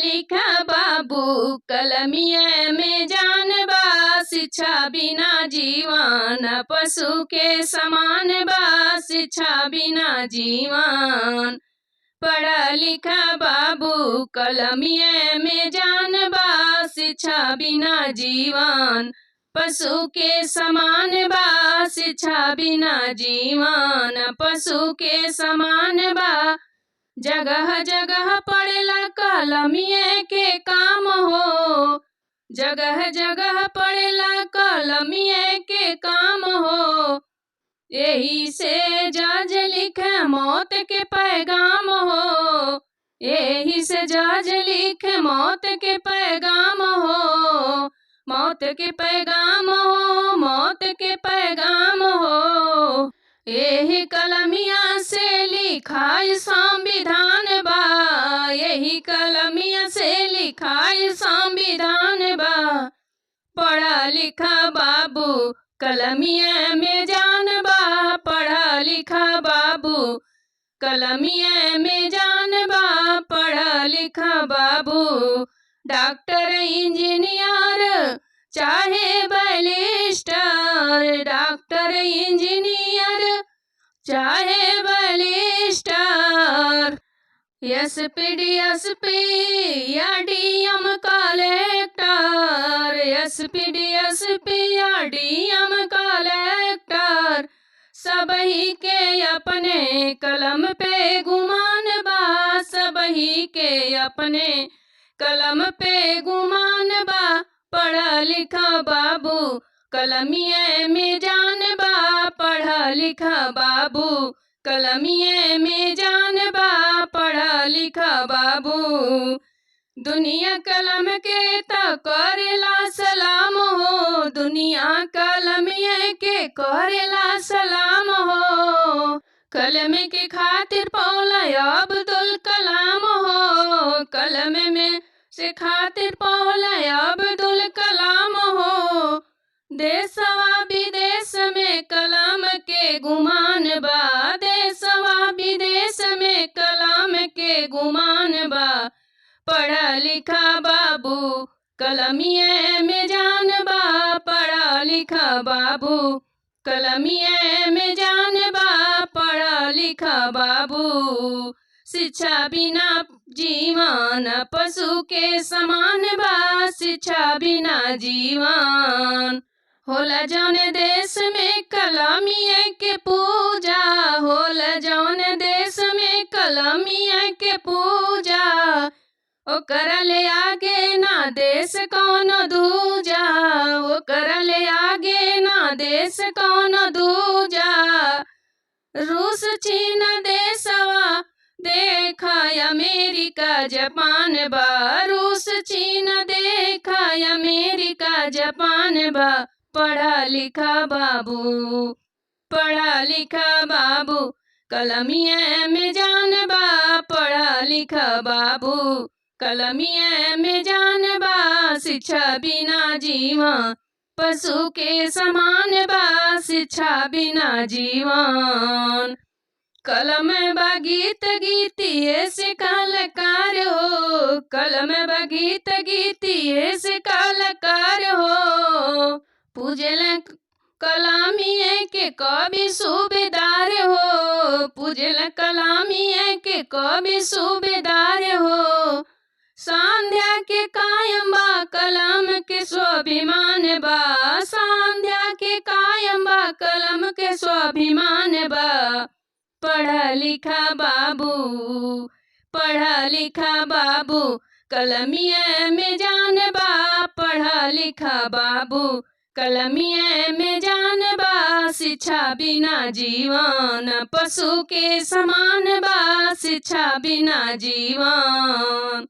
लिखा बाबू कलमिए में जान बा, शिक्षा बिना जीवन पशु के समान बा, शिक्षा बिना जीवन। पढ़ा लिखा बाबू कलमिए में जान बा, शिक्षा बिना जीवन पशु के समान बा, शिक्षा बिना जीवन पशु के समान बा। जगह जगह पड़ेला कलमिए के काम हो, जगह जगह पड़ेला कलमिए के काम हो। यही से जज लिखे मौत के पैगाम हो, यही से जज लिखे मौत के पैगाम हो, मौत के पैगाम हो, मौत के पैगाम हो। यही कलमिया से लिखाई संविधान बा, यही कलमिया से लिखाई संविधान बा। पढ़ा लिखा बाबू कलमिया में जान बा, पढ़ा लिखा बाबू कलमिया में जान बा, पढ़ा लिखा बाबू। डॉक्टर इंजीनियर चाहे बैरिस्टर, डॉक्टर इंजीनियर चाहे बैरिस्टर, एस पी डी एस P या D M collector, S P D S P या डी एम कलेक्टर, सबही के अपने कलम पे गुमान बा, सबही के अपने कलम पे गुमान बा। पढ़ा लिखा बाबू कलमिए में जान बा, पढ़ा लिखा बाबू कलमिए में जान बा, पढ़ा लिखा बाबू। दुनिया कलम के त करेला सलाम हो, दुनिया कलमिए के करेला सलाम हो। कलम के खातिर पौला अब्दुल कलाम हो, कलम में से खातिर पौला अब्दुल कलाम हो। देशवा विदेश में कलम के गुमान बा, देशवा विदेश में कलम के गुमान बा। पढ़ा लिखा बाबू कलमिए में जान बा, पढ़ा लिखा बाबू कलमिए में जान बा, पढ़ा लिखा बाबू। शिक्षा बिना जीवन पशु के समान बा, शिक्षा बिना जीवन। होला जौन देश में कलमिए के पूजा, होला जौन देश में कलमिए के पूजा, ओकरा ले आगे ना देश कौनो दूजा, ओकरा ले आगे ना देश कौनो दूजा। रूस चीन देशवा देखा अमेरिका जापान बा, रूस चीन देखा अमेरिका जापान बा। पढ़ा लिखा बाबू, पढ़ा लिखा बाबू कलमिए में जान बा, पढ़ा लिखा बाबू कलमिए में जान बा। शिक्षा बिना जीवन पशु के समान बा, शिक्षा बिना जीवन। कलम बा गीत गीतिए से कलाकार हो, कलम बा गीत गीतिए से कलाकार हो। पूजल कलामिए के कवि सूबेदार हो, पूजल कलामिए के कवि सूबेदार हो। संध्या के कायम बा कलम के स्वाभिमान बा, संध्या के कायम बा कलम के स्वाभिमान बा। पढ़ा लिखा बाबू, पढ़ा लिखा बाबू कलमिए में जान बा, पढ़ा लिखा बाबू कलमिए में जान बा। शिक्षा बिना जीवन पशु के समान बा, शिक्षा बिना जीवन।